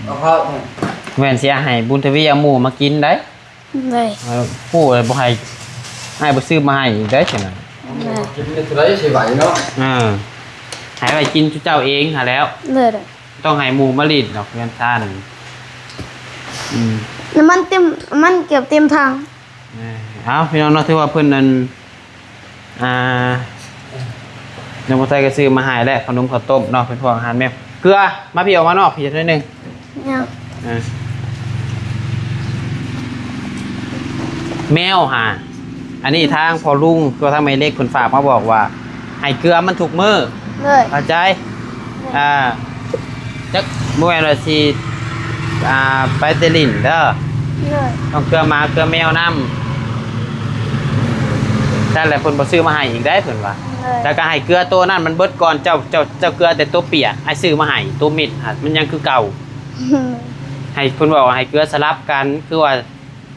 ເອົາເຂົ້າ ແມ່ນຊິໃຫ້ບຸນທະວີເອົາໝູມາກິນໄດ໋. ໂດຍ. ເອີ ຜູ້ໃດບໍ່ໃຫ້ ອ້າຍບໍ່ຊື້ມາໃຫ້ອີກໄດ໋ຊັ້ນນະ. ໂດຍ. ກິນໄດ້ເທົ່າໃດຊິໄຫວເນາະ. ເອີ ໃຫ້ໄວ້ກິນເຈົ້າເອງຫັ້ນແຫຼ້ວ. ໂດຍ ໂດຍ. ຕ້ອງໃຫ້ໝູມາຫຼິ້ນດອກເຮືອນຊານ. ອືມ ນ້ຳມັນເຕັມ ນ້ຳມັນເກືອບເຕັມຖັງ. ເອີ ເອົາ ພີ່ນ້ອງເນາະ ຖືວ່າເພິ່ນນັ້ນ ອ່າ ນ້ອງບໍ່ໃສ່ກໍຊື້ມາໃຫ້ແຫຼະ ຂະໜົມເຂົ້າຕົ້ມເນາະ ເປັນພວກອາຫານແມວ. ເກືອ ມາພີ່ ອອກມານອກພີ່ໜ້ອຍໜຶ່ງ. ຍັງ ເອີ ແມວຫາ ອັນນີ້ທາງພໍ່ລຸງ ຄືວ່າທາງແມ່ເລັກເພິ່ນຝາກມາບອກວ່າ ໃຫ້ເກືອມັນທຸກມື້. ໂດຍ. ເຂົ້າໃຈ? ໂດຍ. ອ່າ ຈັກ ບໍ່ແມ່ນວ່າຊິ ອ່າ ໄປແຕ່ຫຼິ້ນເດີ. ໂດຍ. ຕ້ອງເກືອໝາເກືອແມວນຳ. ຊັ້ນແຫຼະເພິ່ນບໍ່ຊື້ມາໃຫ້ອີກໄດ໋ເພິ່ນວ່າ. ໂດຍ. ແລ້ວກໍໃຫ້ເກືອໂຕນັ້ນມັນເບິດກ່ອນ ເຈົ້າ ເຈົ້າ ເຈົ້າເກືອແຕ່ໂຕເປຍ ອ້າຍຊື້ມາໃຫ້ໂຕເມັດຫັ້ນ ມັນຍັງຄືເກົ່າ. ໃຫ້ ເພິ່ນບອກວ່າໃຫ້ເກືອສະຫຼັບກັນ ຄືວ່າ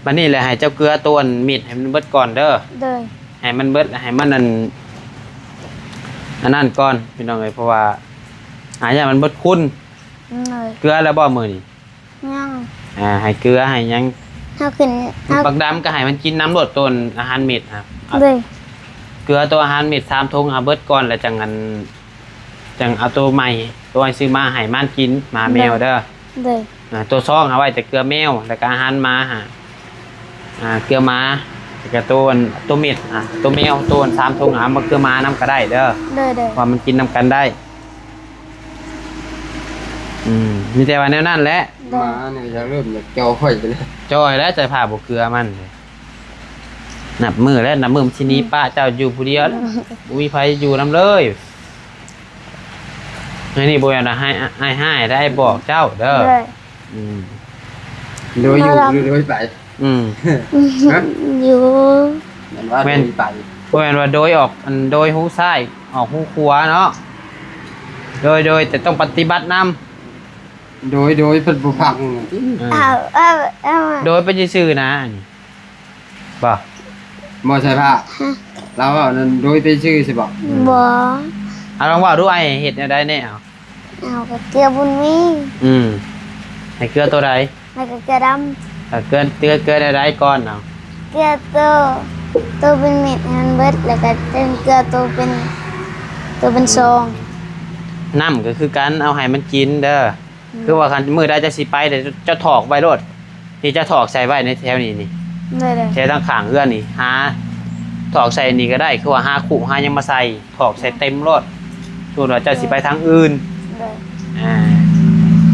ບັດນີ້ແຫຼະ ໃຫ້ເຈົ້າເກືອໂຕອັນເມັດໃຫ້ມັນເບິດກ່ອນເດີ. ໂດຍ. ໃຫ້ມັນເບິດ ໃຫ້ມັນອັນ ອັນນັ້ນກ່ອນພີ່ນ້ອງເອີຍ ເພາະວ່າ ອາ ຢ້ານມັນເບິດຄຸນ. ໂດຍ. ເກືອແລ້ວບໍ່ມື້ນີ້? ຍັງ. ອ່າ ໃຫ້ເກືອໃຫ້ຫຍັງ ເຮົາຂຶ້ນ ບັກດຳກໍໃຫ້ມັນກິນນຳໂລດ ໂຕອາຫານເມັດຫັ້ນ. ໂດຍ. ເກືອໂຕອາຫານເມັດສາມຖົງ ເອົາເບິດກ່ອນ ແລ້ວຈັ່ງອັນ ຈັ່ງເອົາໂຕໃໝ່ ໂຕໃຫ້ຊື້ມາໃຫ້ມັນກິນ ໝາແມວເດີ. ໂດຍ. ອ່າ ໂຕຊອງເອົາໄວ້ແຕ່ເກືອແມວ ແລ້ວກໍອາຫານໝາຫາ ອ່າ ເກືອໝາ ແລ້ວກໍໂຕອັນ ໂຕເມັດ ອ່າ ໂຕແມວ ໂຕອັນສາມຖົງ ເອົາມາເກືອໝານຳກໍໄດ້ເດີ. ໂດຍ ໂດຍ. ວ່າມັນກິນນຳກັນໄດ້. ອືມ ມີແຕ່ວ່າແນວນັ້ນແຫຼະ. ໂດຍ. ໝານີ້ກໍຢາກເລີ່ມຢາກຈ່ອຍຂ້ອຍໄປເລີຍ. ຈ່ອຍແລ້ວ ໃສ່ຜ້າບໍ່ເກືອມັນ. ນັບມື້ແລ້ວ ນັບມື້ມັນຊິໜີ ອືມ ປະເຈົ້າຢູ່ຜູ້ດຽວແລ້ວ. ອືມ ບໍ່ມີໃຜຢູ່ນຳເລີຍ. ອັນນີ້ບໍ່ແມ່ນວ່າໃຫ້ ອ້າຍຮ້າຍໄດ໋ ບອກເຈົ້າເດີ. ໂດຍ. ອືມ ໂດຍຢູ່ ມາລຳ ຫຼືໂດຍໄປ? ອືມ ຮະ? ຢູ່ ແມ່ນວ່າ ແມ່ນ ໂດຍໄປ ບໍ່ແມ່ນວ່າໂດຍອອກ ອັນ ໂດຍຮູຊ້າຍອອກຮູຂວາເນາະ. ໂດຍ ໂດຍ ແຕ່ຕ້ອງປະຕິບັດນຳ. ໂດຍ ໂດຍ ເພິ່ນບໍ່ຟັງ. ເອີ ເອົາ ເອົາ ເອົາ ໂດຍໄປຊື່ໆນະ ອັນນີ້ ບໍ່ ບໍ່ໃສ່ຜ້າ. ຮະ? ລາວເວົ້ານັ້ນ ໂດຍໄປຊື່ຊິບໍ່? ບໍ່. ເອົາ ລອງເວົ້າດູ ອ້າຍເຮັດແນວໃດແດ່ ເອົາ. ເອົາ ກໍເກືອບຸນມີ. ອືມ ໃຫ້ເກືອໂຕໃດ? ແລ້ວກໍເກືອດຳ. ເອີ ເກືອ ເກືອ ເກືອແນວໃດກ່ອນ ເອົາ? ເກືອໂຕ ໂຕເປັນເມັດໃຫ້ມັນເບິດ ແລ້ວກໍເຕີມເກືອໂຕເປັນ ໂຕເປັນຊອງ. ນ້ຳກໍຄືກັນ ເອົາໃຫ້ມັນກິນເດີ. ອືມ ຄືວ່າຄັນມື້ໃດເຈົ້າຊິໄປ ເຈົ້າຖອກໄວ້ໂລດ ທີ່ເຈົ້າຖອກໃສ່ໄວ້ໃນແຖວນີ້ນີ້. ໂດຍ ໂດຍ. ແຖວທາງຂ້າງເຮືອນນີ້ ຫາຖອກໃສ່ນີ້ກໍໄດ້ ຄືວ່າຫາຄຸຫາຫຍັງມາໃສ່ ຖອກໃສ່ເຕັມໂລດ ສົມມຸດວ່າເຈົ້າຊິໄປທາງອື່ນ. ໂດຍ. ອ່າ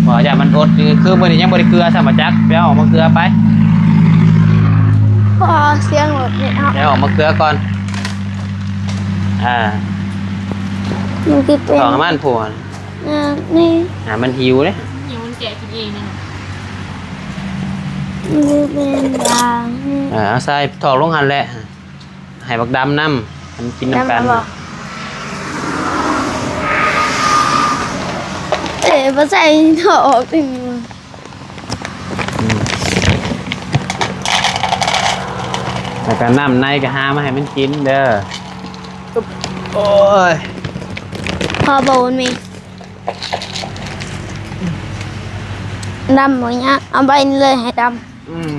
ເພາະຢ້ານມັນອົດ ຄືມື້ນີ້ຍັງບໍ່ໄດ້ເກືອຊ້ຳ ບໍ່ຈັກ ໄປເອົາອອກມາເກືອໄປ. ພໍສຽງລົດນີ້ເນາະ ໄປເອົາອອກມາເກືອກ່ອນ. ອ່າ ມັນຄືເປັນ ຂອງມັນຜູ້ ອ່າ ນີ້ ອ່າ ມັນຫິວເດ້ ຫິວ ມັນແກະກິນເອງນີ້. ມັນຄືເປັນຢ່າງນີ້ ເອີ ເອົາໃສ່ຖອກລົງຫັ້ນແຫຼະ ໃຫ້ບັກດຳນຳ ໃຫ້ມັນກິນນຳກັນ. ດຳແລ້ວບໍ່? ເອີ ບໍ່ໃສ່ຖອກອອກ. ອືມ. ແລ້ວກໍນ້ຳໃນກໍຫາມາໃຫ້ມັນກິນເດີ. ໂອ້ຍ ພໍບໍ່ບຸນມີ ດຳບໍ່ຍາກ ເອົາໃບນີ້ເລີຍໃຫ້ດຳ. ອືມ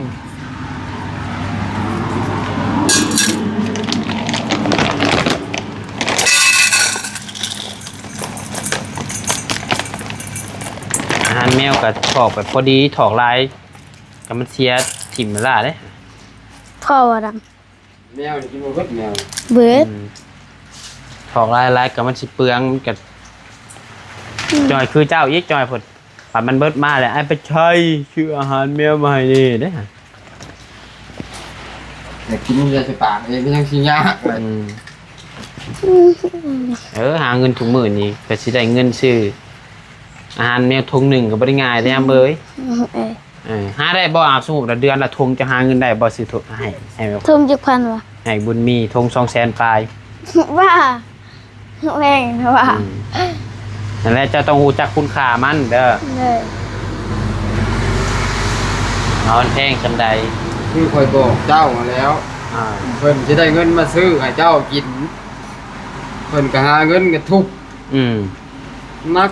ອາຫານແມວກໍຖອກແບບພໍດີ ຖອກຫຼາຍກໍມັນເສຍ ຖິ້ມລະເດ້. ພໍບໍ່ດຳ ແມວນີ້ກິນບໍ່ເບິດແມວ ເບິດ ອືມ ຖອກຫຼາຍໆກໍມັນຊິເປືອງ ມັນກໍ ອືມ ຈ່ອຍຄືເຈົ້າອີກ ຈ່ອຍເພິ່ນ ບັດມັນເບິດມາແລ້ວ ອ້າຍໄປໃສຊື້ອາຫານແມວມາໃຫ້ແດ່ເດ້. ຢາກກິນຢາສະປາງເອງກໍຍັງຊິຍາກເລີຍ ອືມ ອືມ ເອີ ຫາເງິນທຸກມື້ນີ້ກໍຊິໄດ້ເງິນຊື້ອາຫານແມວຖົງໜຶ່ງກໍບໍ່ໄດ້ງ່າຍເດ້ ອືມ ຍາມເອີຍ ເອີ ເອີ ຫາໄດ້ບໍ່? ເອົາ ສົມມຸດວ່າເດືອນລະຖົງ ຈະຫາເງິນໄດ້ບໍ່? ຊື້ຖົງໃຫ້ ໃຫ້ ຖົງຈັກພັນວະ? ໃຫ້ບຸນມີ ຖົງສອງແສນປາຍ. ວ່າ ແຮງວ່າ ອືມ ນັ້ນແຫຼະ ເຈົ້າຕ້ອງຮູ້ຈັກຄຸນຄ່າມັນເດີ. ເດີ ເອົາ ມັນແພງສ່ຳໃດ ຄືຂ້ອຍບອກເຈົ້າຫັ້ນແລ້ວ ອ່າ ເພິ່ນຊິໄດ້ເງິນມາຊື້ໃຫ້ເຈົ້າກິນ ເພິ່ນກໍຫາເງິນກໍທຸກ ອືມ ໜັກ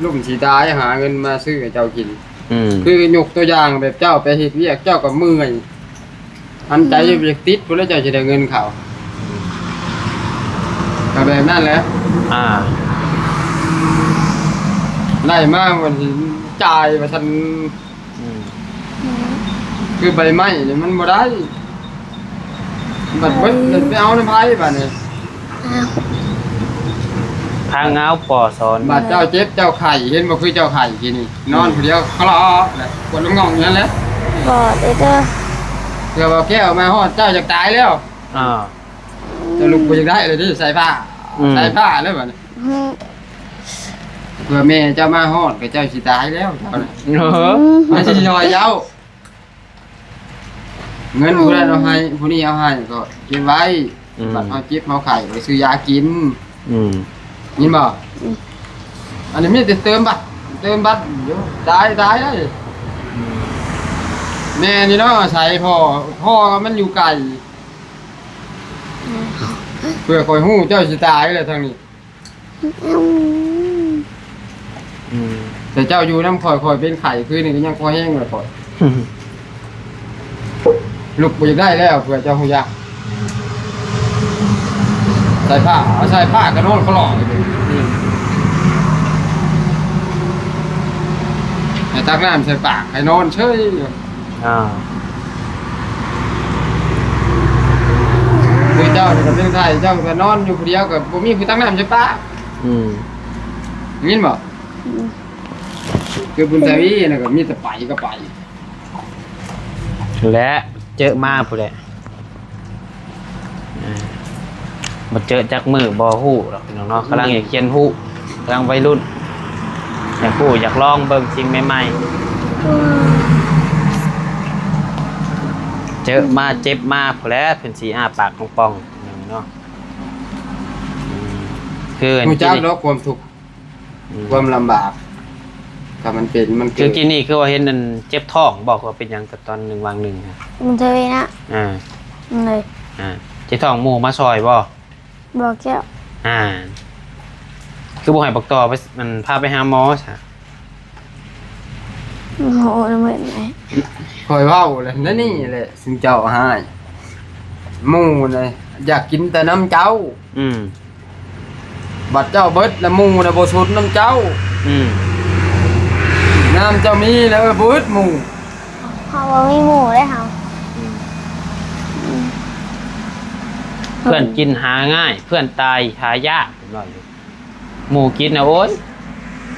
ລົ້ມຊິຕາຍ ຫາເງິນມາຊື້ໃຫ້ເຈົ້າກິນ. ອືມ ຄືຍົກຕົວຢ່າງແບບເຈົ້າໄປເຮັດວຽກ ເຈົ້າກໍເມື່ອຍ ຫັນໃຈ ອືມ ຢູ່ ຢາກຕິດພຸ້ນແຫຼະ ເຈົ້າຊິໄດ້ເງິນເຂົາ ກໍແບບນັ້ນແຫຼະ ອ່າ ໄດ້ມາມັນຈ່າຍວ່າຊັ້ນ ອືມ ອືມ ຄືໃບໄມ້ນີ້ມັນບໍ່ໄດ້ ບັດເບິດ ເອີ ແລ້ວໄປເອົານຳໃຜບາດນີ້? ອ້າວ ພັງເອົາ ພໍ່ສອນ ບາດເຈົ້າເຈັບເຈົ້າໄຂ້ ເຫັນບໍ່ ຄືເຈົ້າໄຂ້ກີ້ນີ້ ອືມ ນອນຜູ້ດຽວຄະລອກແຫຼະ ກວດລະງ່ອງຢູ່ນັ້ນແຫຼະ ບໍ່ເດີ ເທື່ອບໍ່ແກ້ວມາຮອດ ເຈົ້າຢາກຕາຍແລ້ວ ອ່າ ເຈົ້າລຸກບໍ່ຢາກໄດ້ເລີຍເດ້ ໃສ່ຜ້າ ອືມ ໃສ່ຜ້າແລ້ວບາດນີ້ ອືມ ເພື່ອແມ່ເຈົ້າມາຮອດກໍເຈົ້າຊິຕາຍແລ້ວເຈົ້ານະ ເອີ ມັນຊິຊ່ອຍເຈົ້າ ເງິນຜູ້ນັ້ນເອົາໃຫ້ ອືມ ຜູ້ນີ້ເອົາໃຫ້ກໍເກັບໄວ້ ອືມ ບັດເຮົາເຈັບເຮົາໄຂ້ໄປຊື້ຢາກິນ ອືມ ຍິນບໍ່? ອືມ ອັນນີ້ມີແຕ່ເຕີມບັດ ເຕີມບັດຢູ່ ຕາຍ ຕາຍໄດ້ ອືມ ແມ່ນີ້ເນາະ ອາໄສພໍ່ ພໍ່ມັນຢູ່ໄກ ອືມ ເພື່ອຂ້ອຍຮູ້ເຈົ້າຊິຕາຍແລ້ວທາງນີ້. ອືມ ອືມ ແຕ່ເຈົ້າຢູ່ນຳຂ້ອຍ ຂ້ອຍເປັນໄຂ້ຄືນີ້ກໍຍັງພໍແຮງແລ້ວຂ້ອຍ ລຸກບໍ່ຢາກໄດ້ແລ້ວ ເພື່ອເຈົ້າຮູ້ຈັກ ໃສ່ຜ້າ ເອົາໃສ່ຜ້າກໍນອນຄະຫຼອກຢູ່ ອືມ ໃຫ້ຕັກນ້ຳໃສ່ປາກ ໃຫ້ນອນເສີຍ. ອ່າ ຄືເຈົ້ານີ້ກໍເປັນໄຂ້ ເຈົ້າກໍນອນຢູ່ຜູ້ດຽວ ກໍບໍ່ມີຜູ້ຕັກນ້ຳໃສ່ປາກ ອືມ ໄດ້ຍິນບໍ່? ອືມ ຄືບຸນທະວີນັ້ນກໍມີແຕ່ໄປກໍໄປ ແລະ ເຈີມາພຸ້ນແຫຼະ. ອ່າ ບໍ່ເຈີຈັກມື້ບໍ່ຮູ້ດອກພີ່ນ້ອງເນາະ ກຳລັງ ອືມ ຢາກຮຽນຮູ້ ກຳລັງໄວລຸ້ນ ຢາກຮູ້ຢາກລອງເບິ່ງສິ່ງໃໝ່ໆ ເຈີມາເຈັບມາພຸ້ນແຫຼະ ເພິ່ນຊິອ້າປາກປ່ອງໆເນາະ ອືມ ຄື ຮູ້ຈັກດອກຄວາມທຸກ ອືມ ຄວາມລຳບາກ ຖ້າມັນເປັນ ມັນເກີດ ຄືກີ້ນີ້ຄືວ່າເຫັນອັນເຈັບທ້ອງບໍ່ ຄືວ່າເປັນຫຍັງ ຕອນໜຶ່ງຫວ່າງໜຶ່ງ ມັນເທີນະ ອ່າ ເລີຍ ອ່າ ເຈັບທ້ອງ ໝູ່ມາຊ່ອຍບໍ່? ບໍ່ແກ້ວ ອ່າ ຄືບໍ່ໃຫ້ບັກຕໍ່ໄປ ອັນ ພາໄປຫາໝໍຊະ? ໂອ້ ແມ່ນແຫຼະ ຂ້ອຍເວົ້າແຫຼະ ນັ້ນນີ້ແຫຼະ ຊຸມເຈົ້າຮ້າຍ ໝູ່ນະ ຢາກກິນແຕ່ນຳເຈົ້າ ອືມ ບັດເຈົ້າເບິດລະ ໝູ່ນະບໍ່ສົນນຳເຈົ້າ ອືມ ຍາມເຈົ້າມີລະ ເອີ ບໍ່ອຶດໝູ່ ເຮົາບໍ່ມີໝູ່ເດ້ເຮົາ ອືມ ອືມ ເພື່ອນກິນຫາງ່າຍ ເພື່ອນຕາຍຫາຍາກ ເພິ່ນວ່າຢູ່ ໝູ່ກິນນະ ໂອ້ຍ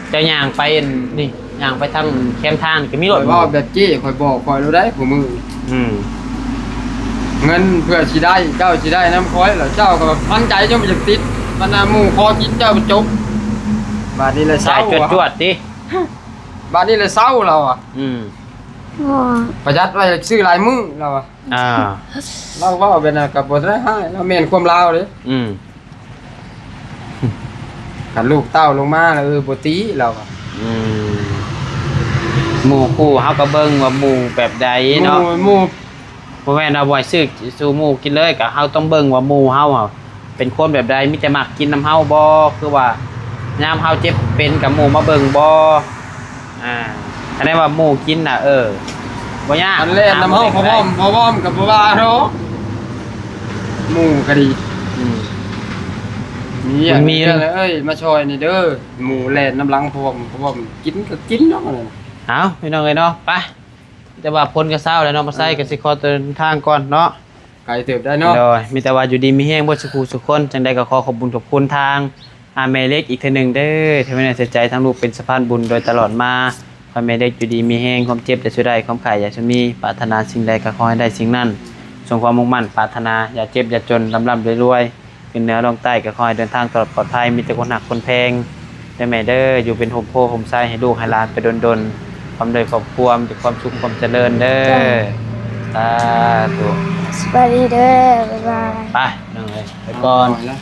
ເຈົ້າຍ່າງໄປອັນນີ້ ຍ່າງໄປທາງແຄມທາງກໍມີໂລດ ຂ້ອຍເວົ້າແບບເຈ້ ຂ້ອຍບອກຂ້ອຍໂລດໄດ໋ ຜູ້ມື້ ອືມ ເງິນເພື່ອຊິໄດ້ ເຈົ້າຊິໄດ້ນຳຂ້ອຍ ແລ້ວເຈົ້າກໍມັນໃຈຈົນບໍ່ຢາກຕິດ ບັດນະໝູ່ຂໍກິນເຈົ້າກໍຈົບ ບາດນີ້ລະເຊົາ ຈ່າຍຈວດໆຕິ ບາດນີ້ລະເຊົາລາວອະ ອືມ ປະຢັດໄວ້ຊື້ຫຼາຍມື້ລາວອະ ອ່າ ລາວເວົ້າແບບນັ້ນກໍບໍ່ໄດ້ຮ້າຍ ລາວແມ່ນຄວາມລາວເດ້ ອືມ ຄັນລູກເຕົ້າລົງມາລະ ເອີ ບໍ່ຕິລາວວ່າ ອືມ ໝູ່ຄູ່ເຮົາກໍເບິ່ງວ່າໝູ່ແບບໃດເນາະ ໝູ່ ໝູ່ ບໍ່ແມ່ນວ່າບໍ່ໃຫ້ຊື້ສູ່ໝູ່ກິນເລີຍ ກໍເຮົາຕ້ອງເບິ່ງວ່າໝູ່ເຮົາເປັນຄົນແບບໃດ ມີແຕ່ມັກກິນນຳເຮົາບໍ່ ຄືວ່າຍາມເຮົາເຈັບເປັນກໍໝູ່ມາເບິ່ງບໍ່ ອ່າ ຄັນໄດ້ວ່າໝູ່ກິນນະ ເອີ ບໍ່ຍາກ ຄັນແລ່ນນຳເຮົາ ພະວອມ ພະວອມກໍບໍ່ວ່າດອກ ໝູ່ກໍດີ ອືມ ມີຫຍັງ ມີເລື່ອງເອີຍ ມາຊ່ອຍແດ່ເດີ ໝູ່ແລ່ນນຳຫຼັງພະວອມ ພະວອມກິນກໍກິນເນາະ ເອົາ ພີ່ນ້ອງເອີຍເນາະ ໄປ ແຕ່ວ່າຝົນກໍເຊົາແລ້ວເນາະ ບໍ່ໃສ່ ເອີ ກໍຊິຂໍເດີນທາງກ່ອນເນາະ ໄກເຕີບໄດ໋ເນາະ ໂດຍ ມີແຕ່ວ່າຢູ່ດີມີແຮງເບິດສູ່ຜູ້ສູ່ຄົນ ຈັ່ງໃດກໍຂໍຂອບບຸນຂອບຄຸນທາງ ອາ ແມ່ເລັກອີກເທື່ອໜຶ່ງເດີ ທີ່ໄວ້ເນື້ອໃສ່ໃຈທາງລູກເປັນສະພານບຸນໂດຍຕະຫຼອດມາ ຂໍໃຫ້ແມ່ເລັກຢູ່ດີມີແຮງ ຄວາມເຈັບຢ່າສູ່ໄດ້ ຄວາມໄຂ້ຢ່າສູ່ມີ ປາດຖະໜາສິ່ງໃດກໍຂໍໃຫ້ໄດ້ສິ່ງນັ້ນ ສົມຄວາມມຸ່ງໝັ້ນປາດຖະໜາ ຢ່າເຈັບຢ່າຈົນ ລ່ຳໆລວຍໆ ຂຶ້ນເໜືອລົງໃຕ້ ກໍຂໍໃຫ້ເດີນທາງຕະຫຼອດປອດໄພ ມີແຕ່ຄົນຮັກຄົນແພງ ເດີແມ່ເດີ ຢູ່ເປັນຮົ່ມໂພຮົ່ມໄຊໃຫ້ລູກໃຫ້ຫຼານໄປດົນໆ ພ້ອມດ້ວຍຄອບຄົວ ມີແຕ່ຄວາມສຸກຄວາມຈະເລີນເດີ ສາທຸ ສະບາຍດີເດີ ບາຍບາຍ ໄປນ້ອງເອີຍ ໄປກ່ອນ ເອົາ ໄປລະ